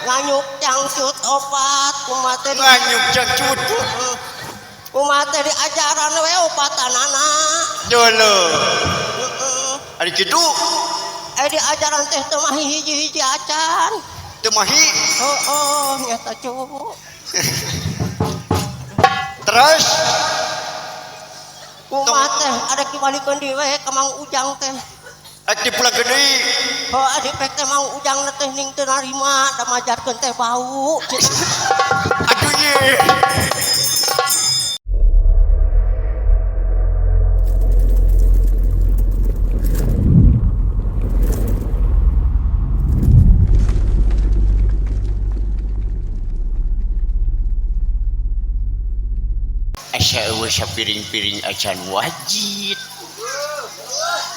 Nganyuk cangcut opat kumaha teh Nganyuk cangcut. Kumaha teh diajaran we opatanana. Dolo. Heeh. Ari kitu Eh diajaran teh teu mahi hiji-hiji acan. Teu mahi. Heeh, nyata cu. Terus kumaha teh ada kibalikeun deui we ka Mang Ujang teh. Rek dipulangkeun deui. Heuh, adi pek teh Mang Ujang teh ning teu narima da majarkeun teh bau. Aduh ye. Asa eueuh sapiring-piring acan wajit.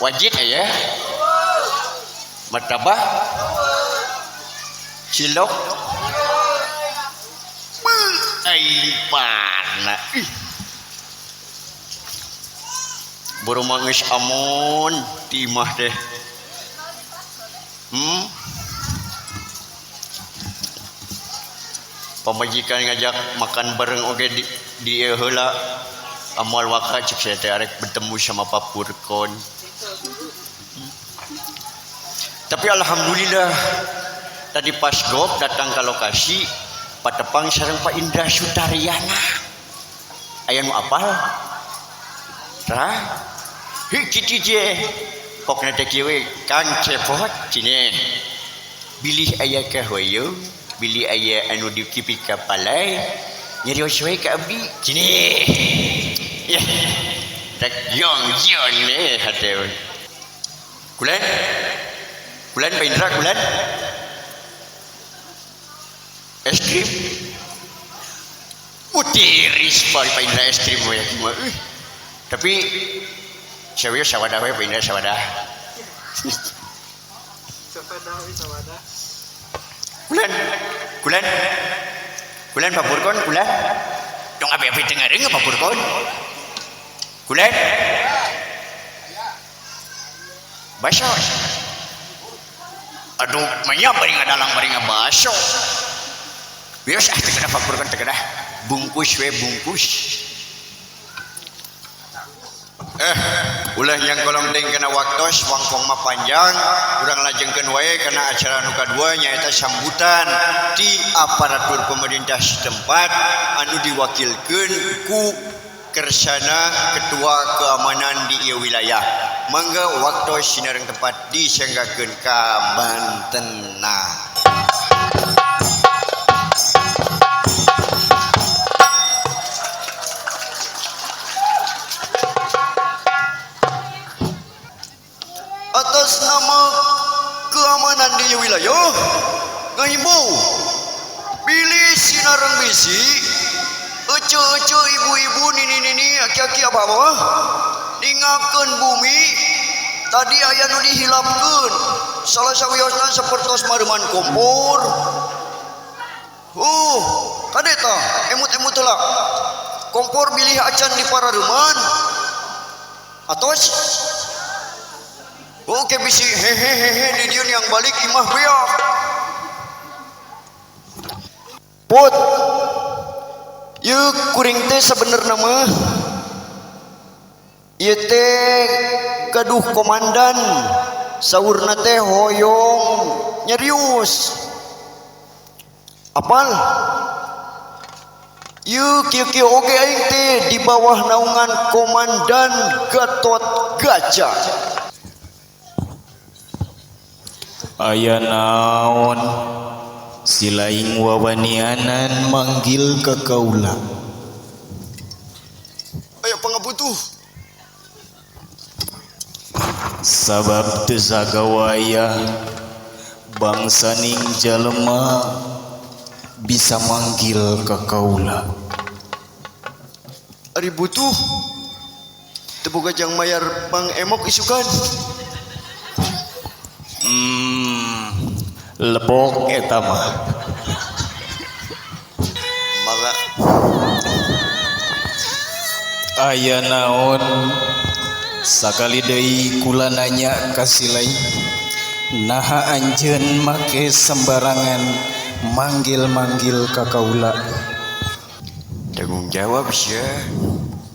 Wajit aya? Martabak? Cilok? Beuh, ai lipana. Ih. Boro mah geus amon ti imah teh. Pamajikan ngajak makan bareng oge di ieu heula. Amal waka cek saya teh arek bertemu sama Pak Purkon. Tapi alhamdulillah tadi pas gop datang ke lokasi patepang sareng Pak Indra Sutaryana. Aya nu apal? Tah? Hi kitu je. Pokna teh kieu we Kang Cepot cine. Bilih aya ka hoyong, bilih aya anu dikipi ka palai, nyarios we ka abdi cine. Yah. Rek yong yon we hate we. Kulan? Kulan Pak Indra kulan? Es krim. Utiris Pak Indra es krim we. Tapi serius sawadah we Pak Indra sawadah. Sawadah we sawadah. Kulan. Kulan. Kulan Pak Purkon kulan. Dong api-api tengah deung Pak Purkon. Kulan. Baso. Aduh, manya bari ngadalang bari ngabaso. Bios ah teu kedah Pak Purkon teu kedah. Bungkus we bungkus. Ulah yang kolong deng kena waktos wangkong mah panjang, urang lajengkeun wae kana acara nu kadua nyaeta sambutan ti aparatur pemerintah setempat anu diwakilkeun ku Kersana Ketua Keamanan di ieu wilayah. Mangga waktos sinareng tempat disanggakeun ka Bantenna. Atas nama keamanan di wilayah ngahimbau bilih sinareng bisi ece-ece ibu-ibu nini-nini aki-aki apa-apa ningakeun bumi tadi aya nu dihilapkeun salah sawiosna sapertos mareman kompor. Kade tah emut-emut heula kompor bilih acan di parareman atos. Oke bisi hehehehe di dieu yang balik imah beak. Put. Ieu kuring teh sabenerna mah ieu teh gaduh komandan saurna teh hoyong nyerius. Apal? Ieu kieu-kieu oge aing teh di bawah naungan komandan Gatot Kaca. Aya naon silaing wawanianan manggil ka kaula. Aya pangabutuh. Sabab teu sagawayah bangsaning jalema bisa manggil ka kaula. Ari butuh teu boga jang mayar Bang Emok isukan. Lebok eta mah. Mangga. Aya naon sakali deui kula nanya ka silai. Naha anjeun make sembarangan Manggil-manggil ka kaula. Tanggung jawab sia.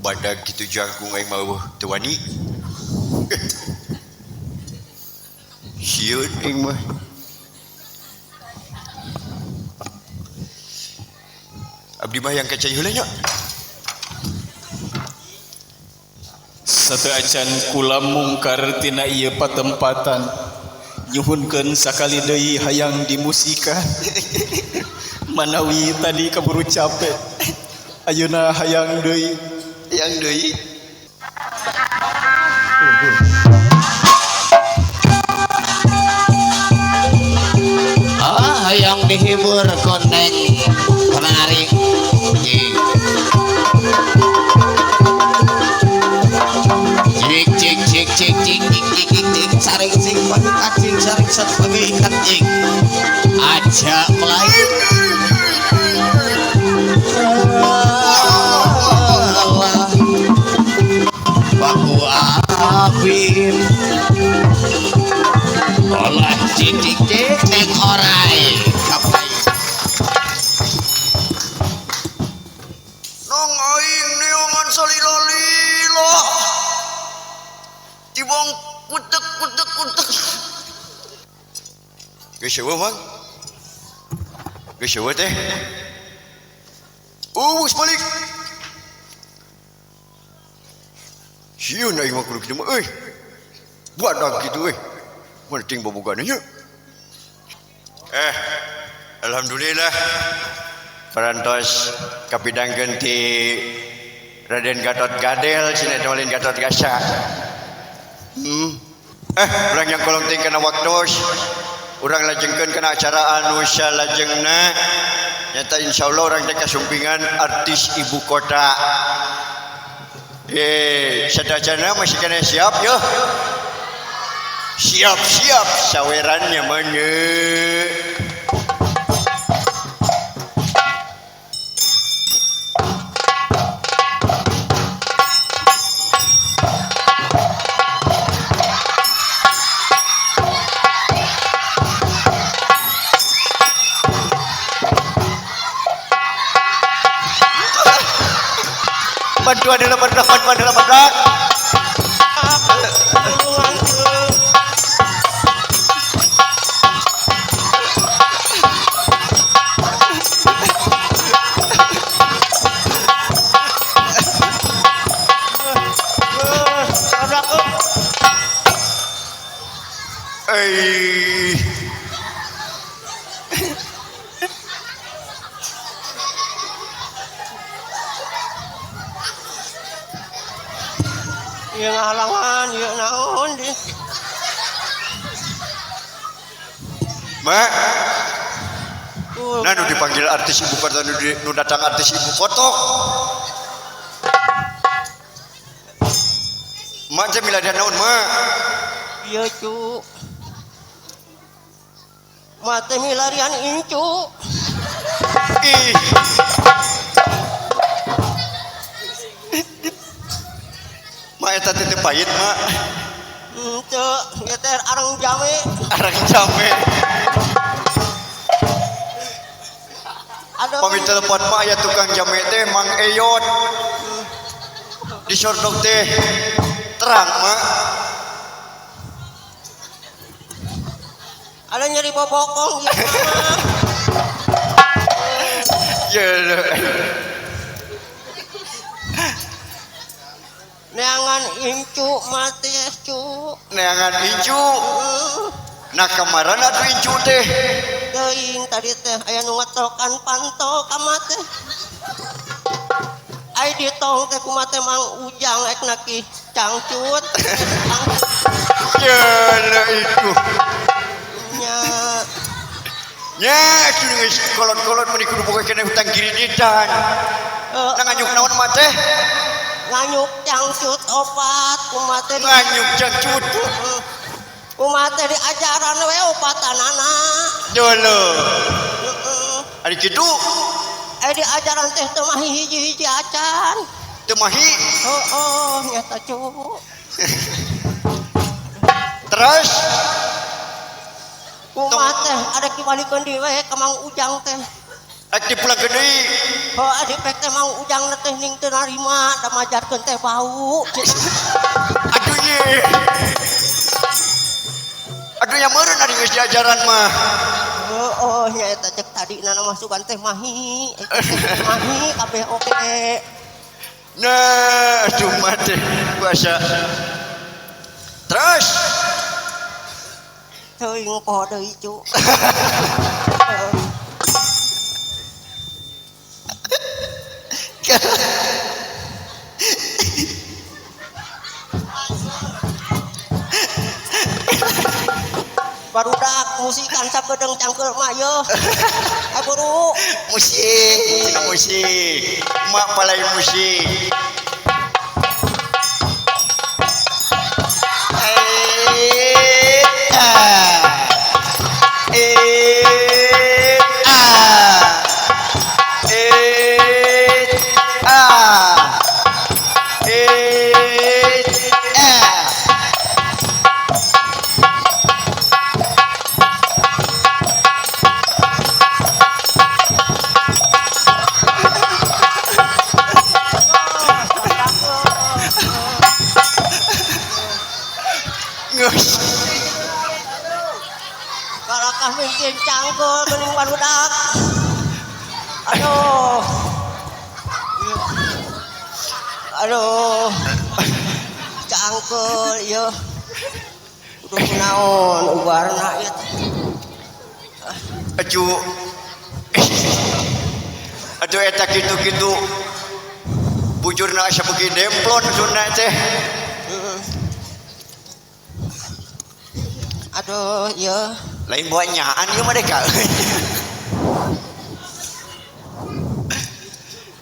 Badag kitu jangkung aing mah teu wani. Sieun aing mah. Abdi mah yang kacai heula nya. Sateuacan kula mungkar tina ieu patempatan. Nyuhunkeun sakali deui hayang dimusikan. Manawi tadi kaburu capek. Ayeuna hayang deui. Hayang deui. Ah, hayang dihibur koneng menarik. Cik cik cik cik cik cik cik cik cik saring sing pagi kacing saring sat pagi kacing aja mulai. Allah baku apin olah cik cik cik neng orai kapai nong aing neongan salila-lila tibang kutek kutek kutek. Geus eueuh mang. Geus eueuh teh. Uus balik. Sieun aing mah kudu kitu mah euy. Badag kitu euy. Penting bobogana nya. Alhamdulillah parantos kapidangkeun ti Raden Gatot Gadel cenah teh lain Gatot Kaca. Urang yang kolong ting kana waktos. Urang lajengkeun kana acara anu salajengna. Nyata insyaallah urang teh kasumpingan artis ibu kota. Sadajana masih kena siap yo. Siap-siap sawerannya menye. Bantuan dalam bantuan dalam bantuan. Ieu ngahalangan, ieu naon di. Mak. Nah nu dipanggil artis ibu kota nu datang artis ibu kota. Mak teh miladian naon, Mak? Ieu cu. Mak teh milarian incu. Ih. Mak eta teh teu pahit, Mak. Henteu, ieu teh arang jame. Arang jame. Aduh. Pami telepon mak aya tukang jame teh Mang Eyot. Disordok teh terang, Mak. Ada nyeri bobokong ieu mah. Ya. Neangan incu mati cu. Neangan incu. Nah kemarin atuh incu teh. Teuing tadi teh aya nu ngetokan panto ka mah teh. Ai ditong teh kumaha teh Mang Ujang ek naki cangcut. Ya itu. Nya. Nya atuh geus kolot-kolot meuni kudu boga keneh hutang kreditan. Nah nganyuk naon mah teh? Nganyuk cangcut opat kumaha teh. Nganyuk cangcut. Kumaha teh diajaran we opatanana. Dolo. Heeh. Ari kitu? Diajaran teh teu mahi hiji-hiji acan. Teu mahi? Heeh, nyata cu. Terus? Kumaha teh arek dibalikeun deui we ka Mang Ujang teh. Rek dipulangkeun deui. Heuh adi pek teh Mang Ujang teh ning teu narima da majarkeun teh bau. Aduh ye. Aduh nya meureun ari geus diajaran mah. Heueuh nya eta cek tadi nana masukan teh mahi. Mahi kabeh oge. Nah, aduh mah teh kuasa. Terus teuing poho deui cu. Barudak musikan sakedeung cangkeul mah yeuh. Buru. Musik, musik. Mak palai musik. Cangkul geuning barudak. Aduh. Aduh. Cangkul ieu. Kudu kunaon ubarna ieu teh. Aduh. Aduh eta kitu-kitu. Bujurna asa beuki demplon sunda teh. Aduh ieu. Lain buat nyaan ieu mah deka.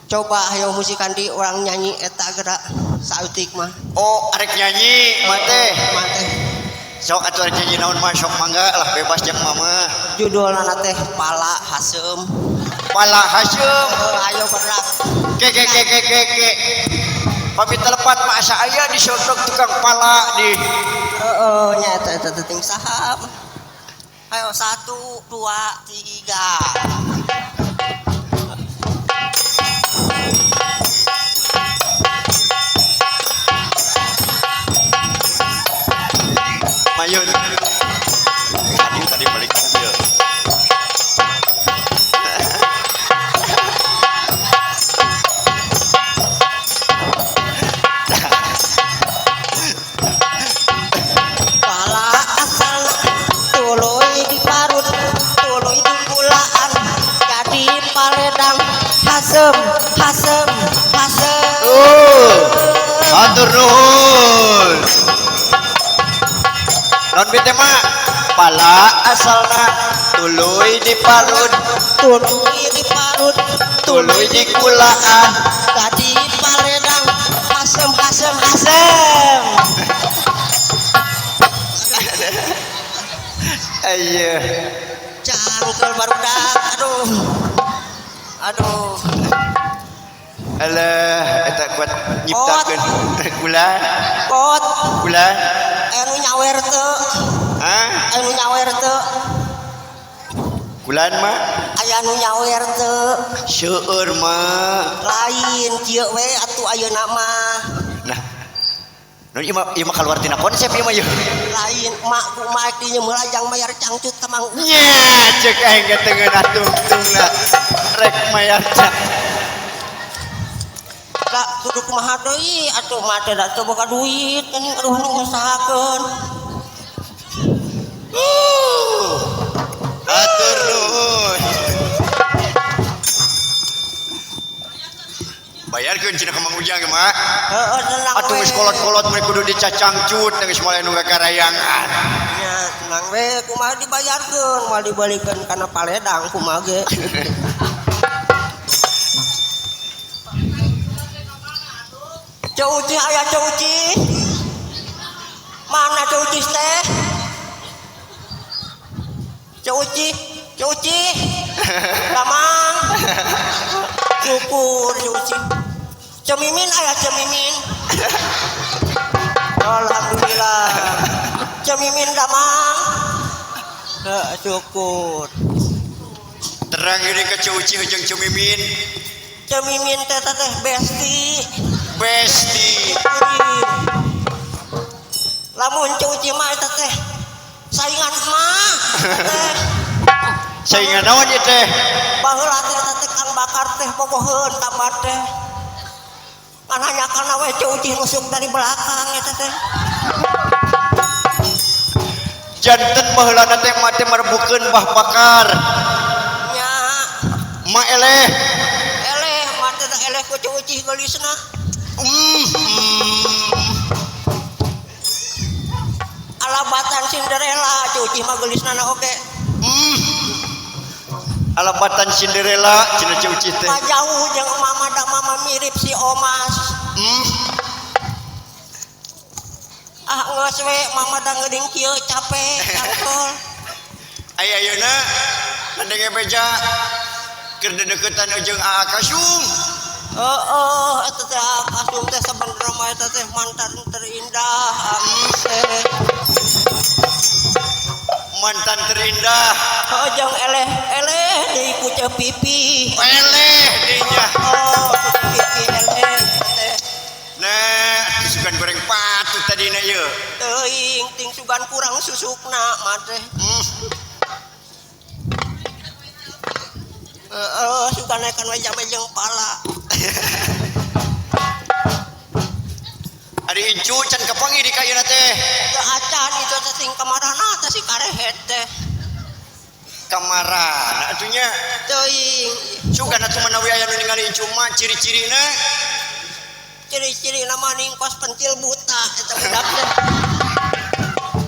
Coba ayo musikan di orang nyanyi eta gerak saeutik mah. Oh, arek nyanyi mah teh. Mah teh. Sok atuh arek nyanyi naon mah sok mangga lah bebas jeung mama. Judulna teh Pala Haseum. Pala Haseum. Ayo bergerak. Ke ke ke ke ke ke. Pami telepat mah asa aya di sotok tukang pala di. Heeh, nya eta eta teh saha. Ayo 1 2 3. Mayun. Tadi balik mobil. Pala asal tuluy diparut, tuluy dikulaan, jadi paledang hasem, hasem, hasem. Oh, hatur nuhun. Non bete mah pala asalna tuluy diparut, tuluy diparut, tuluy dikulaan, jadi paledang hasem, hasem, hasem. Ayo. Cangkel barudak, aduh. Aduh. Alah, eta kuat nyiptakeun kula. Kot. Kula. Anu nyawer teu. Hah? Anu nyawer teu. Kulan mah? Aya nu nyawer teu. Seueur mah. Lain kieu we atuh ayeuna mah. Nah. Nu ieu mah kaluar tina konsep ieu mah ieu. Lain mak kumaha dinya meulajang mayar cangcut ka Mang. Nya cek aing ge teu ngeunah tungtungna. Rek mayar cang. Da kudu kumaha deui atuh mah teh da teu boga duit geuning aduh nu ngusahakeun. Hatur nuhun. Bayarkeun cenah ka Mang Ujang mah. Heeh tenang we. Atuh geus kolot-kolot mah kudu dicacangcut geus moal nu kakarayangan. Nya tenang we kumaha dibayarkeun moal dibalikeun kana paledang kumaha ge. Ceuci aya ceuci. Mana ceuci teh? Ceuci, ceuci. Damang. Syukur ceuci. Cemimin aya cemimin. Alhamdulillah. Cemimin damang. Heeh, syukur. Terang geuning ka Ceu Uci jeung Ceu Mimin. Ceu Mimin teh teh besti. Besti. Lamun Ceu Uci mah eta teh saingan mah teh. Saingan naon ieu teh? Baheula teh eta teh Kang Bakar teh bogoheun tambah teh. Ngan hanyakalna we Ceu Uci nusuk dari belakang eta teh. Janten baheulana teh mah teh marebukeun Bah Bakar. Nya. Ma eleh. Eleh mah teh eleh ku Ceu Uci geulisna. Alabatan Cinderella Ceu Uci mah geulisna na oge. Alabatan Cinderella cenah Ceu Uci teh. Mah jauh jeung mama da mama mirip si Omas. Ah geus we mama da ngeuning kieu capek cangkul. Aya ayeuna ngadenge beja keur dedeukeutan jeung Aa Kasum. Heeh, eta teh Aa Kasum teh sabenerna mah eta teh mantan terindah teh. Mantan terindah. Heeh, jeung eleh eleh deui ku Ceu Pipi. Eleh deui nya. Oh, ku Ceu Pipi eleh teh. Nah, sugan goreng patut tadina ieu. Teuing ting sugan kurang susukna mah teh. Heeh, sugan naekan we jame jeung pala. Ari incu can kapanggih di ka ayeuna teh. Teu acan itu teh ting kamarana teh si karehet teh. Kamarana atuh nya? Teuing. Sugan atuh manawi aya nu ningali incu mah ciri-cirina. Ciri-cirina mah ning kos pentil buta eta budak teh.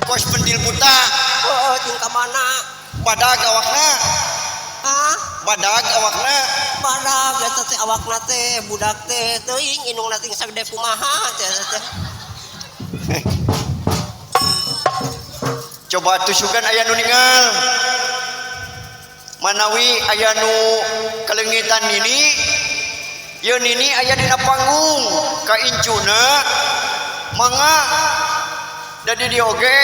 Kos pentil buta. Heeh, ting ka mana? Badag awakna. Hah? Badag awakna. Badag eta teh awakna teh budak teh teuing indungna ting sagede kumaha teh eta teh. Coba atuh sugan aya nu ningal. Manawi aya nu kaleungitan nini. Ieu nini aya dina panggung ka incuna mangga da di dieu oge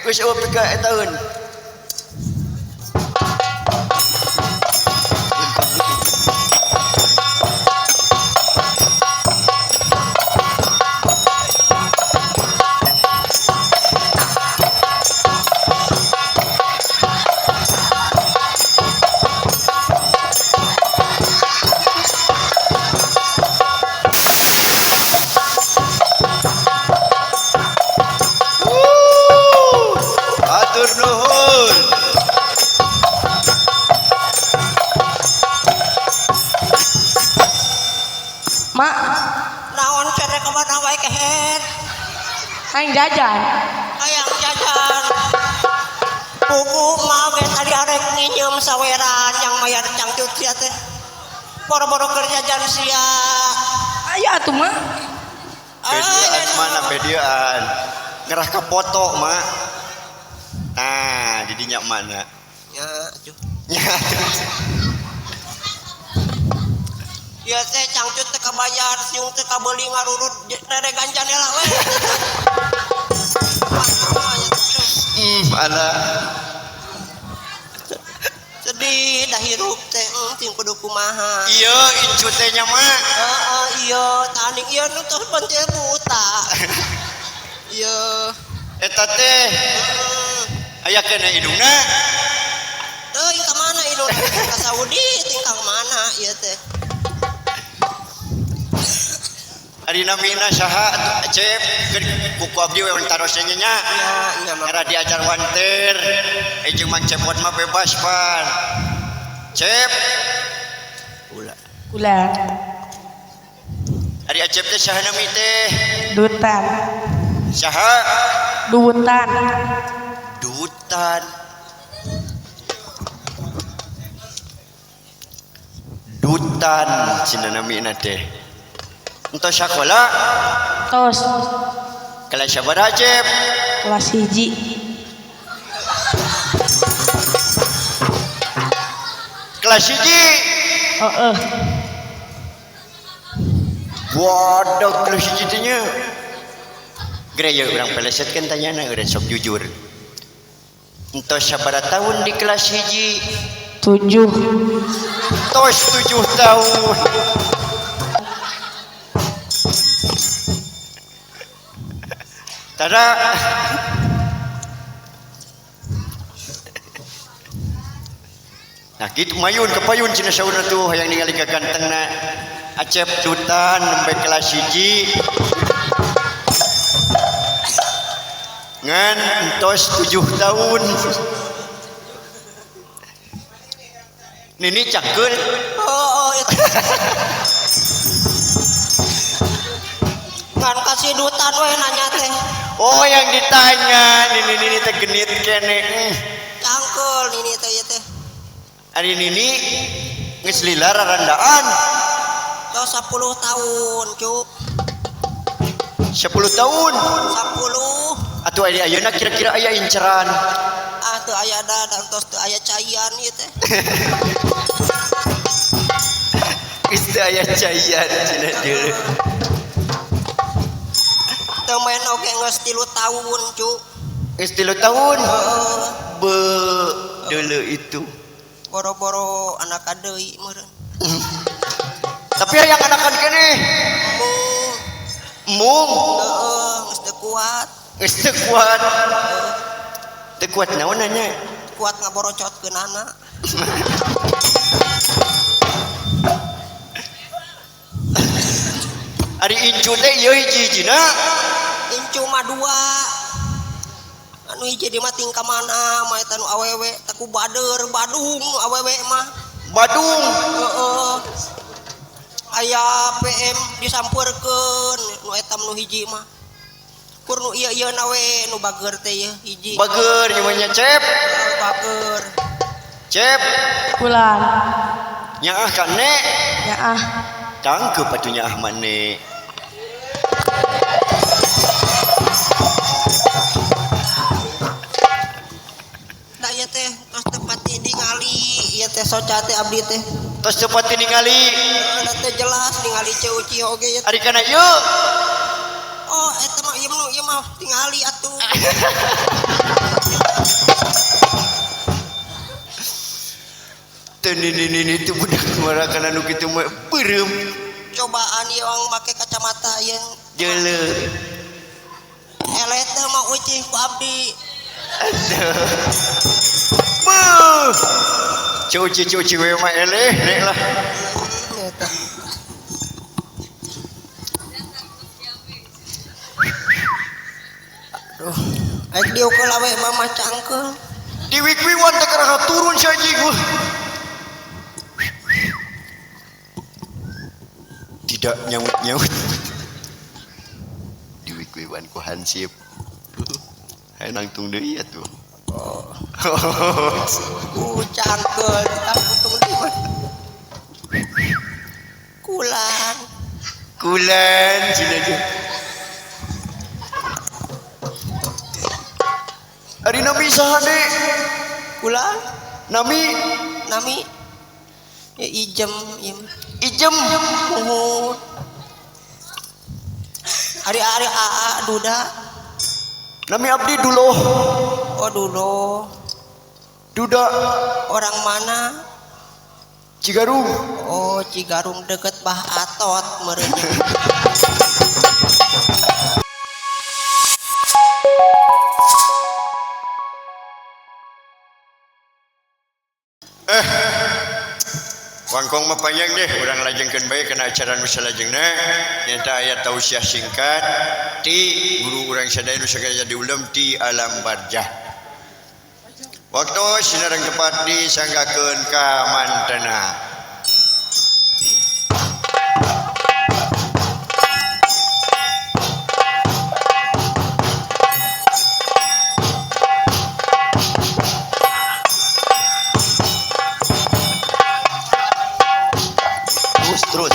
geus eueuh pika etaeun. Mak, naon cere ka mana wae keher? Hayang jajan. Hayang jajan. Buku mah ge tadi arek nginyeum saweran yang mayar cangcut sia teh. Boro-boro keur jajan sia. Aya atuh mah. Bedian mana bedian? Ngerah ka foto mak. Nah, di dinya mana? Ya, atuh. Ya, atuh. Ya teh cangcut teh kabayar, siung teh kabeuli ngarurut reregan janela we. Alah. Sedih dah hirup teh, ting kudu kumaha. Iya, incu teh nya mah. Heeh, iya, taning ieu nu tos pentil buta. Iya. Eta teh. Aya kana indungna. Teuing ka mana indungna? Ka Saudi ting ka mana ieu teh? Ari namina saha atuh Acep keur kuku abdi we taros nya nya. Nya, nya mah. Era diajar wanter, jeung Mang Cepot mah bebas pan. Cep. Kula. Kula. Ari Acep teh saha nami teh? Dutan. Saha? Dutan. Dutan. Dutan cenah namina teh. Entos sakola? Tos. Kelas sabaraha Cep? Kelas 1. Kelas 1? Heeh. Waduh, kelas 1 teh nya. Geura ye urang pelesetkeun tanyana urang sok jujur. Entos sabaraha tahun di kelas hiji? 7. Tos 7 tahun. Tara. Nah gitu mayun kepayun cina sauna tuh hayang ningali kagantengna Acep Dutan nembe kelas hiji ngan entos 7 tahun. Nini cangkeul. Oh, itu. Kan kasih dutan we nanya teh. Oh yang ditanya nini nini teh genit kene. Cangkeul nini teh ieu teh. Ari nini geus lila rarandaan. Tos 10 tahun, cu. 10 tahun. 10. Atuh ari ayeuna kira-kira aya inceran. Ah teu aya da tos teu aya caian ieu teh. Geus teu aya caian cenah deuleu. Teu main oge geus 3 tahun, cu. Geus 3 tahun. Heeh. Be deuleu itu. Boro-boro anak deui meureun. Tapi hayang anakan keneh. Mung. Mung. Heeh, geus teu kuat. Geus teu kuat. Teu kuat naon nya? Kuat ngaborocotkeunana. Ari incu teh ieu hiji-hijina. Incu mah 2. Anu hiji di mah ting ka mana mah eta nu awewe teh ku bader badung nu awewe mah. Badung. Heeh. Aya PM disampeurkeun nu eta nu hiji mah. Kur nu ieu-ieu na we nu bager teh ieu hiji. Bager nyaman nya Cep. Bager. Cep. Kulan. Nyaah ka ne? Nyaah. Tangkeup atuh nyaah mane. Da ieu teh tos teu pati ningali ieu teh soca teh abdi teh. Tos teu pati ningali. Da teh jelas ningali ceu uci oge ieu. Ari kana ieu. Oh eta mah ieu mah ieu mah tingali atuh. Teu nini-nini teu budak mara kana nu kitu mah beureum. Cobaan ieu ang make kacamata ieu. Jeuleuh. Eleh teh mah ucih ku abdi. Aduh. Beuh. Cuci-cuci we mah eleh nek lah. Eta. Aduh, aik diukeul awe mah cangkeul. Di wik-wiwan teh karaha turun si anjing gua. Tidak nyaut-nyaut. Di wik-wiwan ku hansip. Hayo nangtung deui atuh. Oh. Ku cangkeul tangtung deui mah. Kulan. Kulan cenah teh. Ari nami saha de? Kulan? Nami? Nami ya ijem ieu. Ijem. Muhun. Ari-ari aa duda. Nami abdi duloh. Oh duloh. Duda. Orang mana? Cigarung. Oh Cigarung deket Bah Atot meureun. Wangkong mah panjang deh, urang lajengkeun bae kana acara nu salajengna. Nyata aya tausiah singkat ti guru urang sadaya nu sagala diulem ti alam barjah. Waktu sinareng tepat disanggakeun ka mantena. Terus.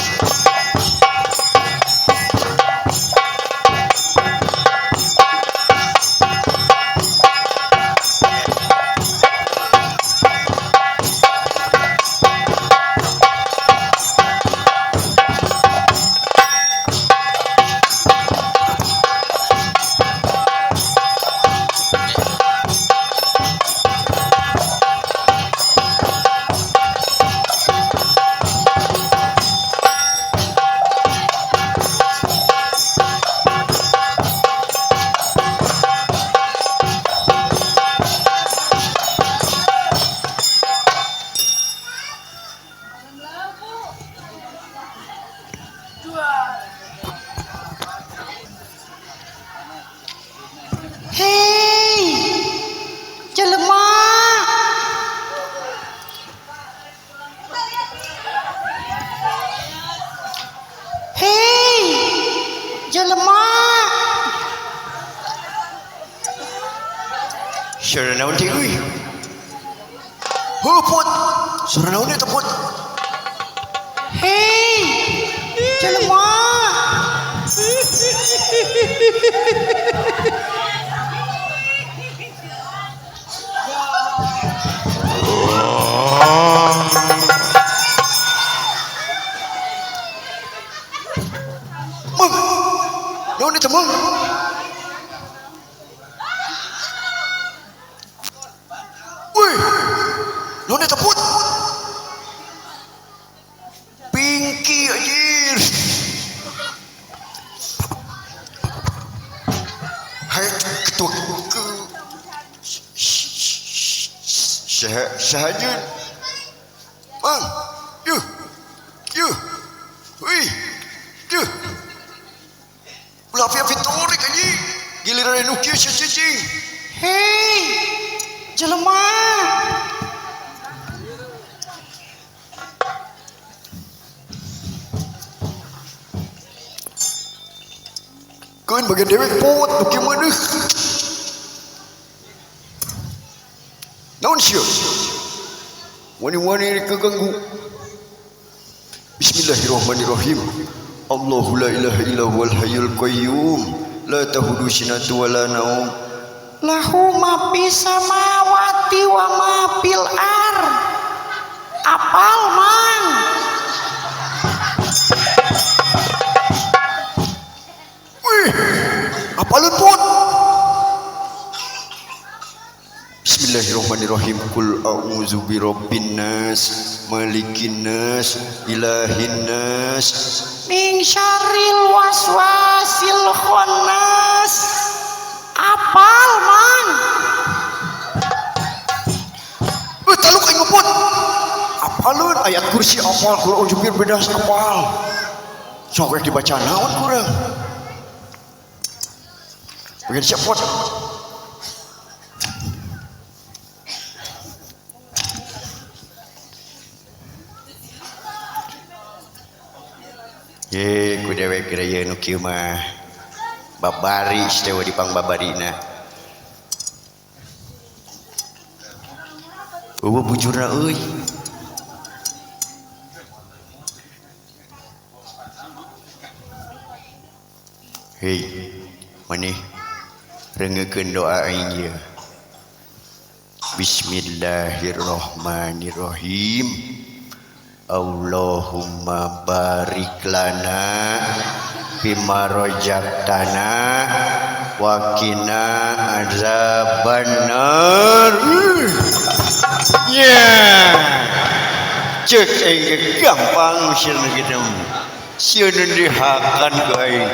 Suara naon teh euy? Heuh Put. Suara naon eta Put? Hei, jelema. Meng. Naon eta Meng? Wih. Naon eta Put? Pinky anjir. Hai ketua ke sahaja. Mang, yuh, yuh, wih, yuh. Ulah api-api torik anjing. Giliran anu kieu sia cicing. Hei, jelema. Keun bagian dewek Put, nu kieu mah deuh. Naon sia? Wani-wani keganggu. Bismillahirrahmanirrahim. Allahu la ilaha illa huwal hayyul qayyum. La tahudu sinatu wa la naum. Lahu ma fis samawati wa ma fil ar. Apal Mang? Wih, apaleun Put? Bismillahirrahmanirrahim. Qul a'udzu birabbin nas, malikin nas, ilahin nas, min syarril waswasil khannas. Apal Mang? Taluk aing Put. Apaleun ayat kursi apal, qul a'udzu birabbin nas apal. Sok rek dibaca naon kurang. Bagian siap Put. Ye, ku dewek geura nu kieu mah. Babari teh di pangbabarina. Eueuh bujurna euy. Hei, maneh rengekeun doa aing ieu. Bismillahirrahmanirrahim. Allahumma barik lana bima razaqtana wa qina azabannar. Yeah. Cek aing gampang sieun kitu. Sieun dihakan ku aing.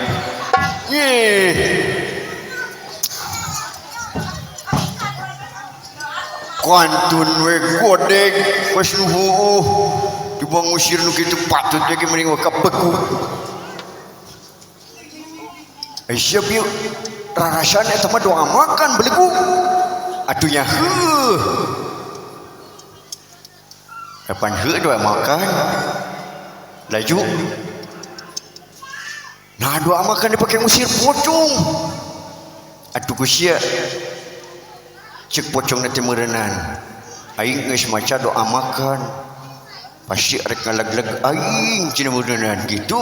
Ye. Kantun we godeg pas nu heueuh. Dibuang usir nu kitu patut ge mending we kabeku. Siap ieu rarasaan eta mah doa makan belegu. Atuh nya heuh. Kapan heuh doa makan? Laju. Nah doa makan dipake ngusir pocong. Atuh ku sia. Cek pocong teh meureunnan. Aing geus maca doa makan. Pasti rek ngaleg-leg aing cenah meureunnan kitu.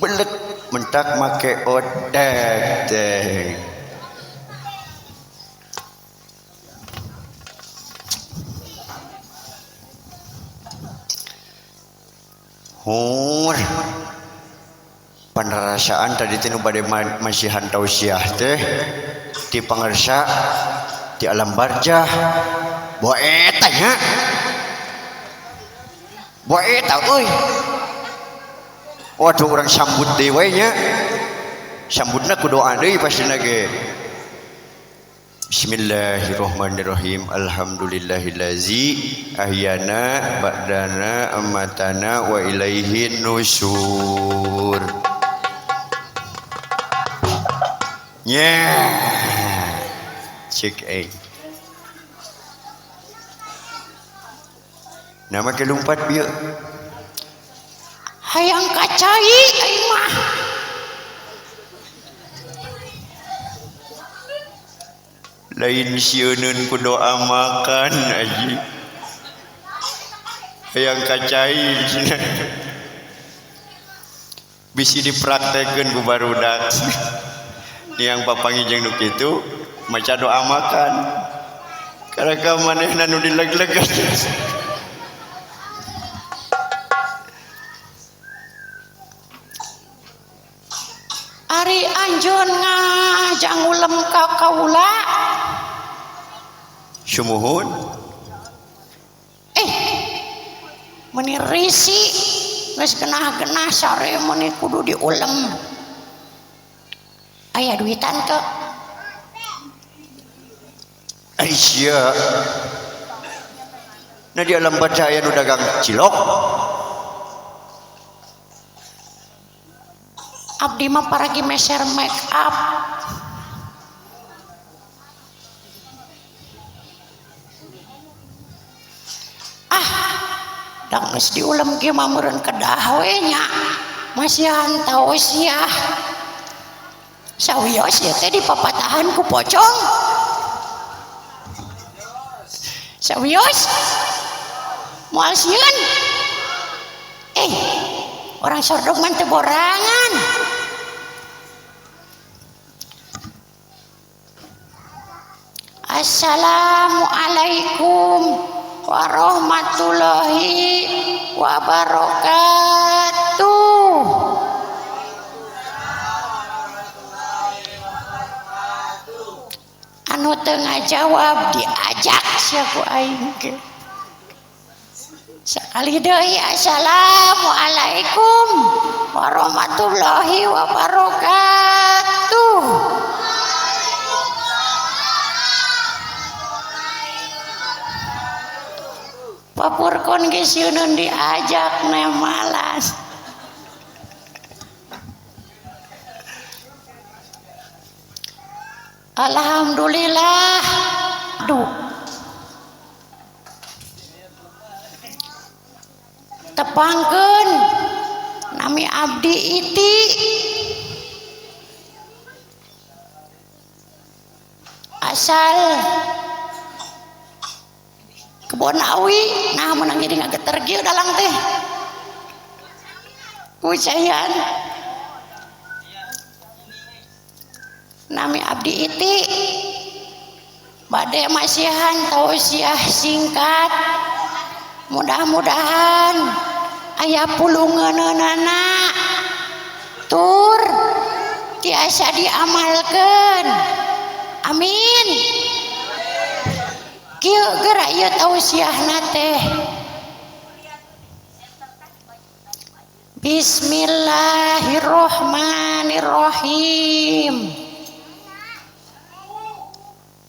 Belet mentak make otek teh. Hur. Panrasaan tadi teh nu bade masihan tausiah teh ti pangersa ti alam barjah. Boa eta nya. Boa eta euy. Waduh urang sambut deui we nya. Sambutna ku doa deui pastina ge. Bismillahirrahmanirrahim. Alhamdulillahillazi ahyana ba'dana amatana wa ilaihin nusur. Nya. Cek aing. Nama ke lumpat bieu. Hayang kacai aing mah. Lain sieuneun ku doa makan aji. Hayang kacai cenah. Bisi dipraktekeun ku barudak. Niang papanggih jeung nu kitu maca doa makan. Karaka manehna nu dileg-legan. Ari anjeun ngajang ulem ka kaula. Sumuhun. Meni risi geus genah-genah sare meni kudu diulem. Aya duitan teu? Ai sia. Nah di alam baca aya nu dagang cilok. Abdi mah paragi meser make up. Ah, da geus diulem ge mah meureun kedah we nya. Masihan tausiah. Sawios ieu teh dipapatahan ku pocong. Sawios. Moal sieun. Orang sordok mah teu borangan. Assalamualaikum warahmatullahi wabarakatuh. Anu teu ngajawab diajak sia ku aing ge. Sekali deui assalamualaikum warahmatullahi wabarakatuh. Papurkon ge sieun diajak ne malas. Alhamdulillah. Duh. Tepangkeun nami abdi iti. Asal Kebon Awi, nah menang jadi ngageter kieu dalang teh. Ucayan. Nami abdi iti. Bade masihan tausiah singkat. Mudah-mudahan aya pulungeunana tur tiasa diamalkeun. Amin. Kieu geura ieu tausiahna teh. Bismillahirrahmanirrahim.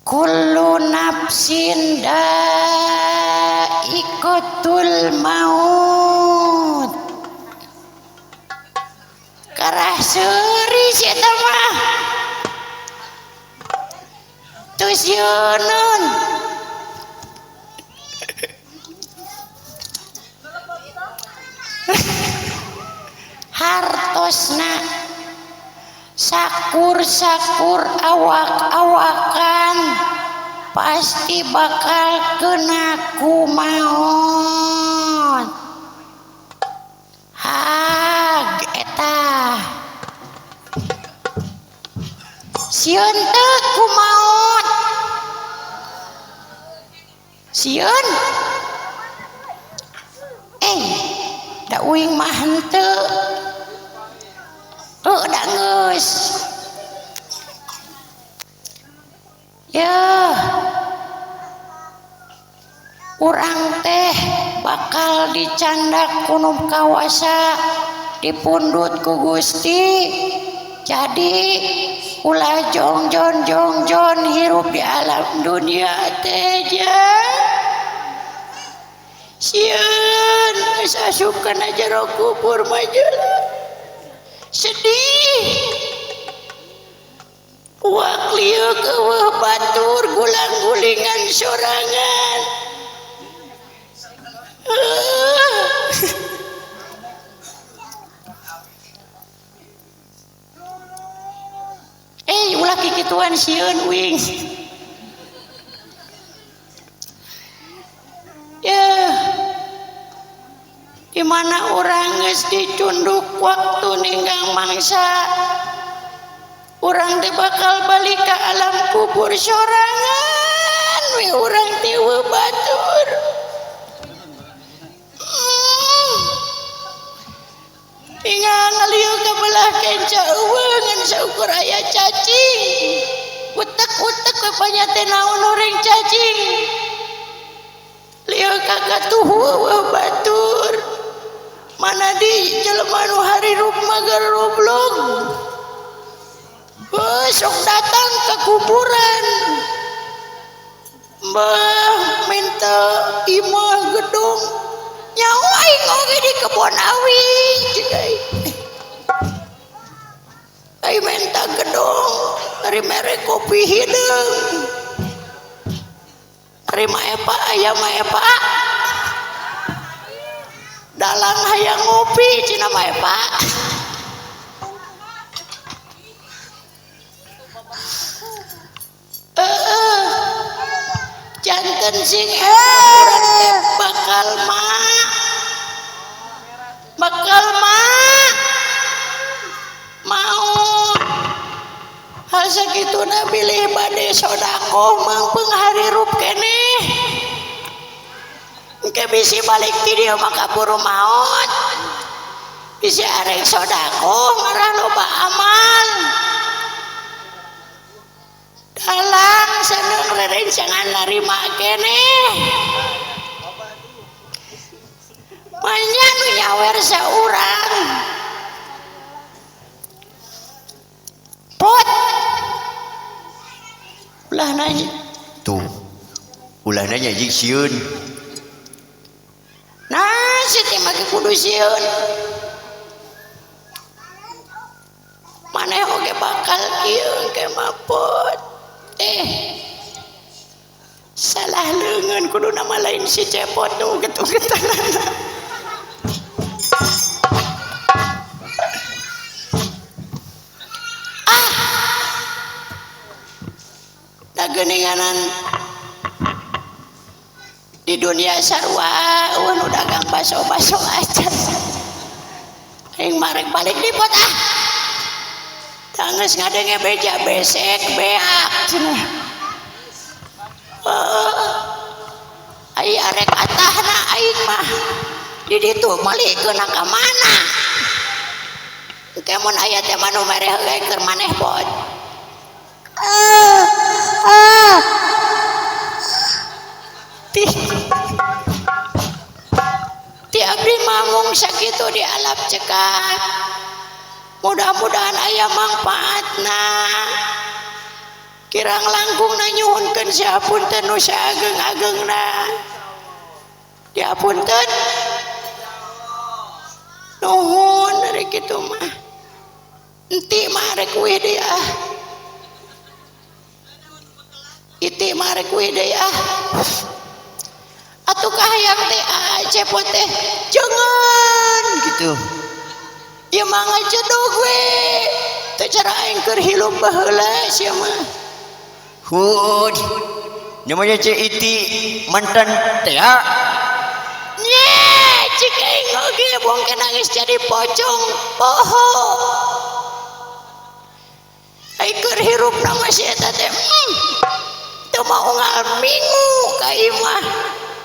Kullu nafsin da'iqatul maut. Karah seuri si eta mah. Teu sieuneun. Hartosna sakur-sakur awak-awakan pasti bakal kena kumaon. Hag eta sieun teu kumaon? Sieun? Da uing mah henteu. Da geus. Ya, urang teh bakal dicandak ku nu kawasa, dipundhut ku Gusti. Jadi ulah jongjon jongjon hirup di alam dunia teh ja. Sieun geus asup kana jero kubur mah sedih. Wak lieu keueuh batur gulang-gulingan sorangan. Ulah kikituan sieun uing. Di mana urang geus dicunduk waktu ninggang mangsa. Urang teh bakal balik ke alam kubur sorangan we urang teh eueuh batur. Tinggal ngalieu ka belah kenca eueuh ngan saukur aya cacing. Utek-utek we panya teh naon horeng cacing. Lieu ka katuhu eueuh batur. Mana di jelema nu harirup mah garoblog. Besok datang ke kuburan. Mbah minta imah gedung. Nyawa aing oge di kebon awi cek aing. Aing minta gedung dari mere kopi hideung. Ari Maepa aya Maepa. Dalang hayang ngopi cenah Maepa. Janten sing urang teh bakal ma. Bakal ma. Maut. Hal sakituna bilih bade sodakoh mangpeung harirup keneh. Engke bisi balik ti dieu mah kaburu maot. Bisi arek sodakoh ngarah loba amal. Dalang seneng rerencangan narima keneh. Banyak nu nyawer saurang. Pot. Ulah nanya. Tuh. Ulah nanya jeung sieun. Nah, si teh mah kudu sieun. Maneh oge bakal kieu engke mah pot. Salah leungeun kudu nama lain si Cepot nu uget-ugetan. Ah. Da geuninganan di dunia sarua eueuh nu dagang baso-baso acan. Aing marek balik di pot ah. Tanggeus ngadenge beja besek beak cenah. Ai arek atahna aing mah. Di ditu malikeun ka mana? Engke mun aya teh mah nu mere heula keur maneh pot. Ti abdi mah mung sakitu di alap cekap. Mudah-mudahan aya mangfaatna. Kirang langkung nanyuhunkeun sahapunten nu saageng-agengna. Diapunten. Nuhun ari kitu mah. Enti mah rek uih deui ah. Iti mah rek uih deui ah. Atuh kahayang teh Cepot teh jangan gitu. Ieu mah ngajedog we. Teu cara aing keur hilup baheula sia mah. Hud. Namanya Cek Iti mantan teh. Nye, cek aing oge bongke nangis jadi pocong poho. Aing keur hirup nama si eta teh. Teu mau unggal minggu ka imah.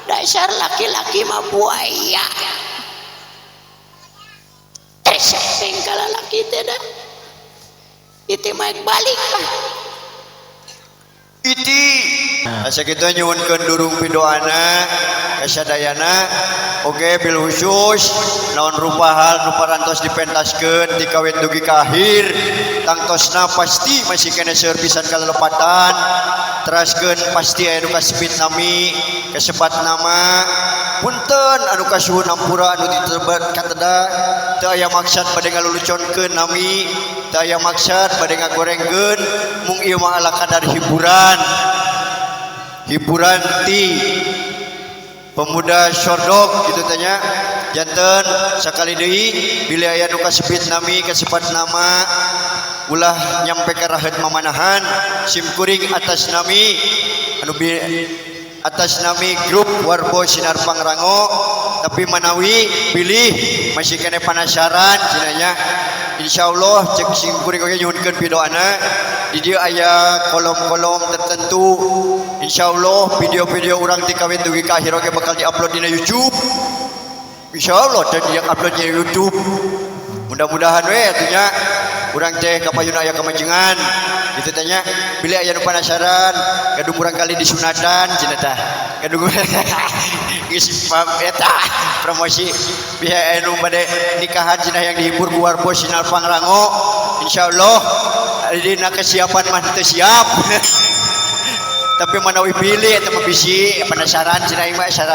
Dasar laki-laki mah buaya. Resep kala laki teh dah. Iti mah balik mah. Iti. Asa kitu nyuwunkeun durung pidoana kasadayana. Oke bil khusus naon rupa hal nu parantos dipentaskeun ti kawit dugi ka akhir tangtosna pasti masih kena seueur pisan kalelepatan teraskeun pasti aya nu kasebut nami kasebat nama punten anu kasuhun hampura anu ditebat kateda teu aya maksad bade ngaluluconkeun nami teu aya maksad bade ngagorengkeun mung ieu mah ala kadar hiburan hiburan ti pemuda Sordok gitu tanya janten sakali deui bilih aya nu kasebut nami kasebat nama ulah nyampe ka raheut mamanahan simkuring atas nami anu atas nami grup Warbo Sinar Pangrango Tapi manawi pilih masih kena penasaran cenah nya, insyaallah cek sim kuring oge nyuhunkeun pidoana. Di dieu aya kolom-kolom tertentu. Insyaallah video-video urang ti kawin dugi ka akhir oge bakal diupload dina YouTube, insyaallah. Dan dia upload di YouTube, mudah-mudahan we atuh nya urang teh kapayun aya kamajengan gitu teh nya. Bilih aya nu penasaran, gaduh murang kali disunatan cenah tah, gaduh geus eta promosi. Bilih aya nu bade nikahan cenah yang dihibur ku Warpo Sinar Pangrango, insyaallah dina kesiapan mah teu siap, tapi manawi pilih eta mah bisi penasaran cenah mah asa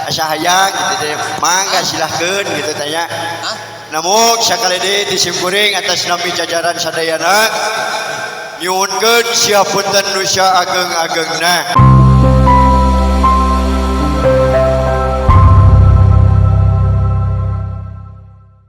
asa hayang gitu teh, mangga silahkeun gitu teh nya. Namun sakali deui ti simkuring atas nami jajaran sadayana nyuhunkeun siapunten nu saageng-agengna.